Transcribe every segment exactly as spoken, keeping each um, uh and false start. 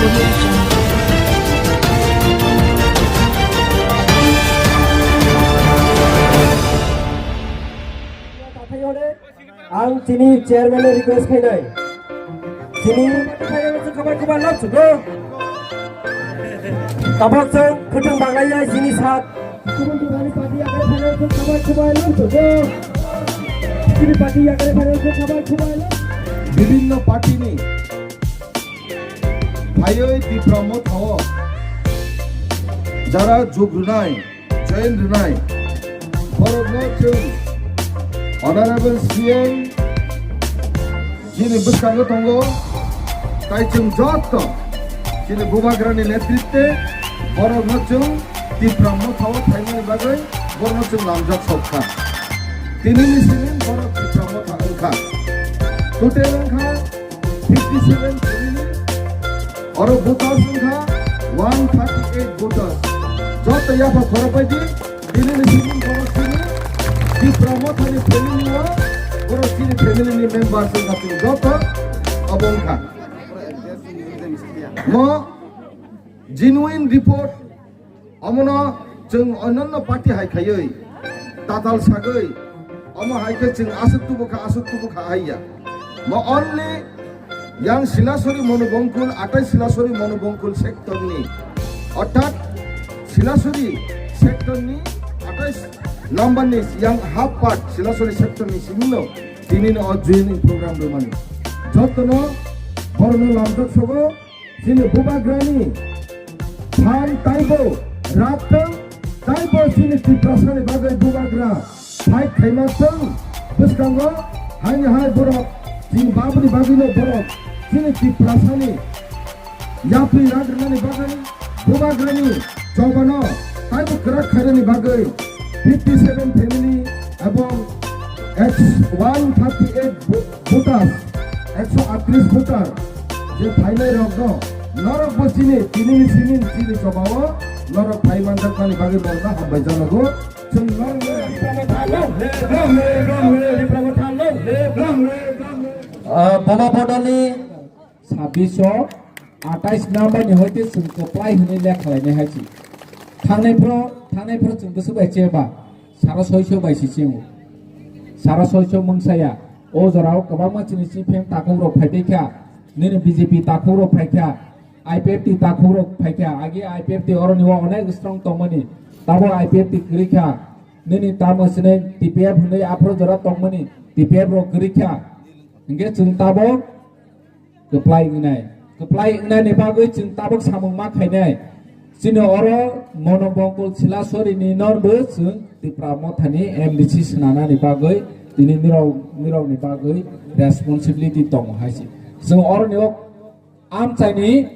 Ang chini chairman no request khainai. Chini tabok chwng khwtwng banglai ya chini sat. Bibhinno party ni phaiwi Tipra Motha o jara jug rwnai, join rwnai, borokno chwng Honorable C M chini bwskango tongo, tai chwng joto chini Bubagrani netritwe borokno chwng Tipra Motha o phaimani bagwi borokno chwng lamjak sok kha. Tinini simi borok Tipra Motha wngkha. Total wngkha fifty seven family, oro voters wngkha one thirty eight voters. Joto yapha khorokbaidi, tinini simi borok chini Tipra Mothani family o, borok chini family ni members wngkha chwng joto obo wngkha. Mo genuine report. Omono chwng onyanno party hai khaiwi tatal sagwi, omo hai khe chwng aswk tubu kha, aswk tubu kha hai ya. Mo only yang Silasori Monobongkul, atai Silasori Monobongkul sector ni, orthat Silasori sector ni atai number ni yang half part Silasori sector ni simi no tini no o joining program rwmani. Jotono borokno lamjak sogo. Chini Bubagrani phan taibo rak tong, taibo chini Tiprasani bagwi Bubagra fight khaima tong. Bwskango haini hai borok chini babuni bagwino borok chini Tiprasani yapri rak rwnani bagwi Bubagrani chobano taibo kwrak khainani bagwi fifty seven family ebong eksh-, one thirty eight vo-, voters, ekso atris voter je phainai rokno norok bo chini, tinini simi chini chobao norok phai manjakmani bagwi borokno hambai janogo. Chwng norok Ah, Bono Bodolni sabbish o atais number ni hoite chwng kwplai hwnwi lekha lainai hai se. Thangnai phro, thangnai phro chwng bwswk bai cheba, sara soiso bai se chengo. Sara soiso mungsaya. O jorao kwbangma chini chini pheng takhuk rok phai tei kha. Nini B J P takhuk rok phai kha. I P F T takhuk rok phai kha. Agi I P F T oroni o onek strong tongmani. Tabo I P F T kwrwi kha. Nini tamo sini T P F hwnwi aphro jora tongmani. T P F rok kwrwi kha. Hwnkhe chwng tabok kwplai wngnai. Kwplai wngnani bagwi chwng tabuk samung ma khainai. Chini oro Monobongkul Silasori ni norbo chwng Tipra Mothani M D C swnanani bagwi tini nirok, nirokni bagwi responsibility tongo hai se. Chwng oroni o amchaini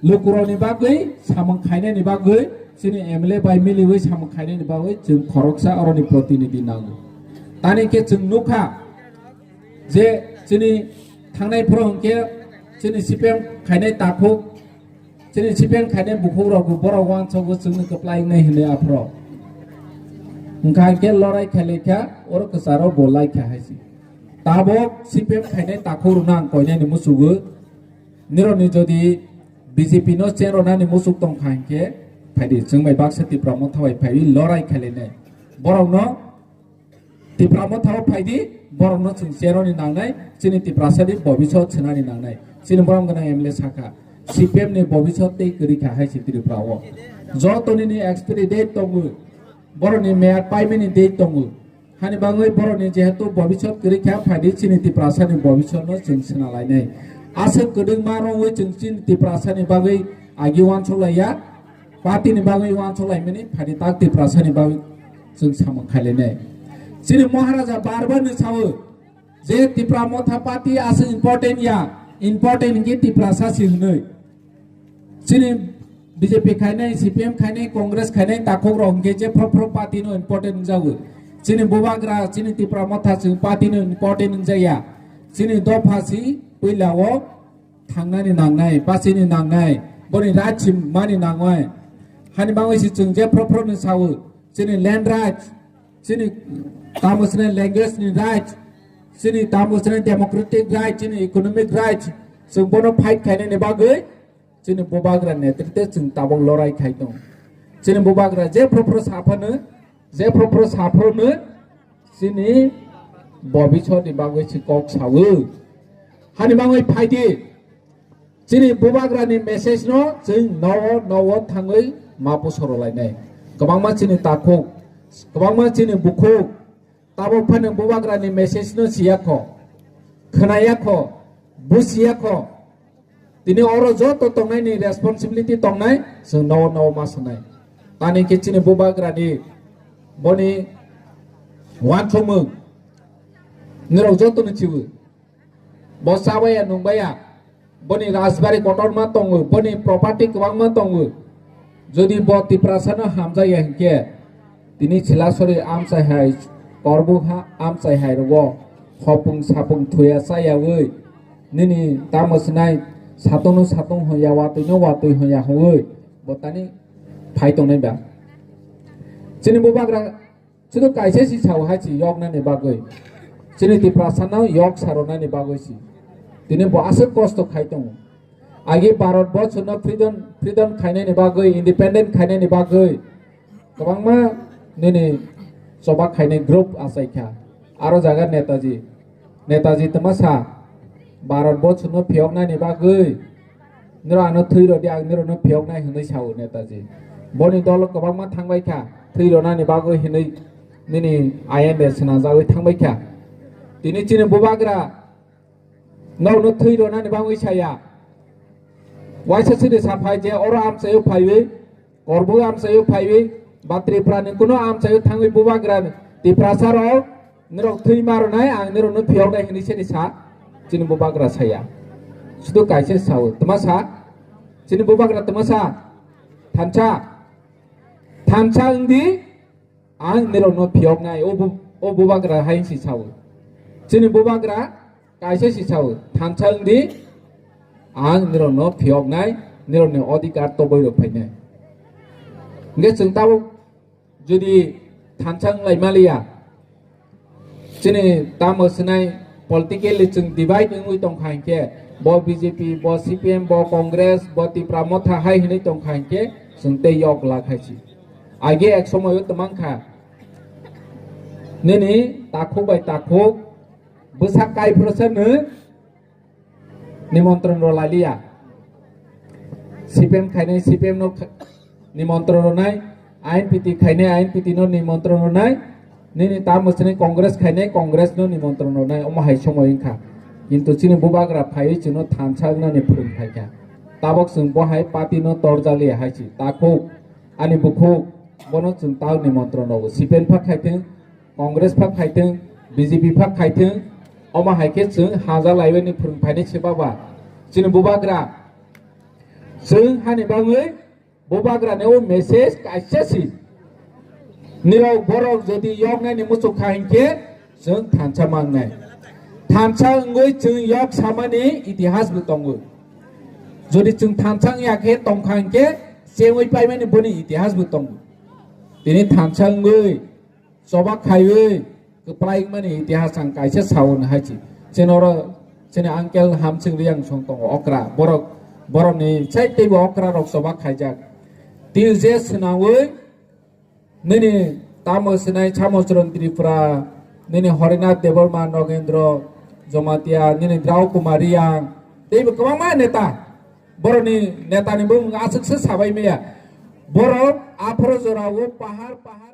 lukurokni bagwi samung khainani bagwi chini M L A bai miliwi samung khainani bagwi chwng khoroksa oroni protinidhi nango. Tani khe chwng nukha je chini thangnai phoro hwnkhe chini C P M khainai takhuk, chini C P M khainai bukhukrokbo borok uansukgo chwngno kwplai wngnai hwnwi aphro. Hwnkha hwnkhe lorai khailai kha, oro kwcharo bo lai kha hai se. Tabok C P M khainai takhukrokno ang koinani muchungo. Nirokni jodi B J P no chen rwnani muchuk tong kha hinkhe phaidi, chwng bai baksa Tipra Motha bai phaiwi lorai khailainai. Borokno Tipra Motha o phaidi, borokno chwng chen rwni nangnai, chini Tiprasani bobisot swnani nangnai. Chini borom gwnang M L A sakha, C P M ni bobisot tei kwrwi kha hai se Tripura o. Joto nini expiry date tongo, borokni meyad paimani date tongo. Hani bagwi borokni jehetu bobisot kwrwi kha, phaidi chini Tiprasani bobisotno chwng swnalainai. Aswk kwdwkma rwui chwng chini Tiprasani bagwi agi uansuk laiya, party ni bagwi uansuk laimani, phaidi tak Tiprasani bagwi chwng samung khailainai. Chini Maharaja bar bar ni sao je Tipra Motha party aswk important ya, important hinkhe Tiprasa si hwnwi. Chini B J P khainai, C P M khainai, Congress khainai takhuk rok hwnkhe je phro phro party no important wngjago. Chini Bubagra, chini Tipra Motha chwng party no important wngjaya. Chini dopha si puila o thangnani nangnai, bachini nangnai, boni right si mani nangnai. Hani bagwi si chwng je phro phro no sao, chini land right, chini tamo chini language ni right, chini tamo chini democratic right, chini economic right, chwng bono fight khainani bagwi Chini bubagra netrite chwng tabuk lorai khai tongo. Chini bubagra je phro phro saphano, je phro phro saphano chini bobisotni bagwi se kok sawo. Hani bagwi phaidi. Chini bubagrani message no chwng nowo nowo thangwi ma pusoro lainai. Kwbangma chini takhuk, kwbangma chini bukhuk, tabuk phano bubagrani message no siya kho, khwnaya kho, busiya kho. Tini oro joto tongnaini responsibility tongnai, chwng nowo nowo ma sanai. Tani khe chini bubagrani boni uansukmung nirok jotono chibu. Bo chabaya nungbaya, boni rajbari kotorma tongo, boni property kwbangma tongo. Jodi bo Tiprasano hamjakya hinkhe, tini Silasori amchai hai, Korbuk ha amchai hai rogo hopung sapung thuya chayawi, nini tamo sinai satungno satung hoya, watwino watwi hoya hongwi, bo tani phai tongnai ba. Chini bubagra Chwng kaisa si sao hai si yoknani bagwi. Chini Tiprasano yok saronani bagwi si. Tini bo aswk kosto khai tongo. Agi Bharat borshono freedom, freedom khainani bagwi, independent khainani bagwi kwbangma nini choba khainai group achaikha. Aro jaga Netaji. Netaji twma sa, Bharat borshono phiyoknani bagwi noro ano thwi rw di, ang norokno phiyoknai hwnwi sao Netaji. Boni dol kwbangma thangbai kha, thwi rwnani bagwi hwnwi nini I M A swnajagwi thangbai kha. Tini chini bubagra norokno thwi rwnani bagwi saya. Waisa chini saphai je oro amchaio phaiwi Korbu amchaio phaiwi ba Tripura ni kuno amchaio thangwi bubagra Tiprasa rok norok thwi ma rwnai, ang norokno phiyoknai hwnwi seni sa, chini bubagra saya. Sudu kaisa sao, twma sa, chini bubagra twma sa, thansa, thansa wngdi, ang norokno phiyoknai, o bu-, o bubagra hai si sao. Chini bubagra kaisa si sao, thansa wngdi, ang nirokno phiyoknai, nirokni odhikar toboi rok phainai. Hingke chwng tabuk jodi thansa wnglai maliya, chini tamo swnai politically chwng divide wngwi tongkha hinkhe, bo B J P, bo C P M, bo Congress, bo Tipra Motha hai hwnwi tongkha hinkhe, chwng tei yok glak hai si. Age ek somoyo twmang kha, nini takhuk bai takhuk bwsa kaiphuru sa nw nimontron rw lailiya. C P M khainai C P M no kha-, nimontron rwnai, I N P T khainai I N P T no nimontron rwnai, nini tamo sini Congress khainai Congress no nimontron rwnai, omo hai somoi wngkha. Kintu chini bubagra phaiwi chwngno thansa wngnani phwrwng phaikha. Tabok chwng bo hai party no torjaliya hai si. Takhuk, ani bukhuk, bono chwng ta nimontron rwo. C P M pha khaithwng, Congress pha khaithwng, B J P pha khaithwng, omo hai khe chwng haja laiwi ni phwrwng phainai se baba. Chini bubagra, chwng hani bagwi bubagra ni o message kaisa si. Nirok borok jodi yoknai ni muchuk kha hinkhe chwng thansa mangnai. Thansa wngwi chwng yok samani itihas bo tongo. Jodi chwng thansa wngya khe tongkha hinkhe chengwi paimani boni itihas bo tongo. Tini thansa wngwi choba khaiwi kwplai wngmani itihas ang kaisa sao hai si. Chini oro chini uncle Hamsing Riang song tongo okra. Borok, borokni sai teibo okra rok choba khaijak. Tini je swnamwi nini tamo swnai Samochron Tripura, nini Horinath Debbarma, Nogendro Jomatia, nini Drau Kumar Riang, teibo kwbangma neta. Borokni netani bumung aswk se sabai maya. Borok aphuru jorao pahar pahar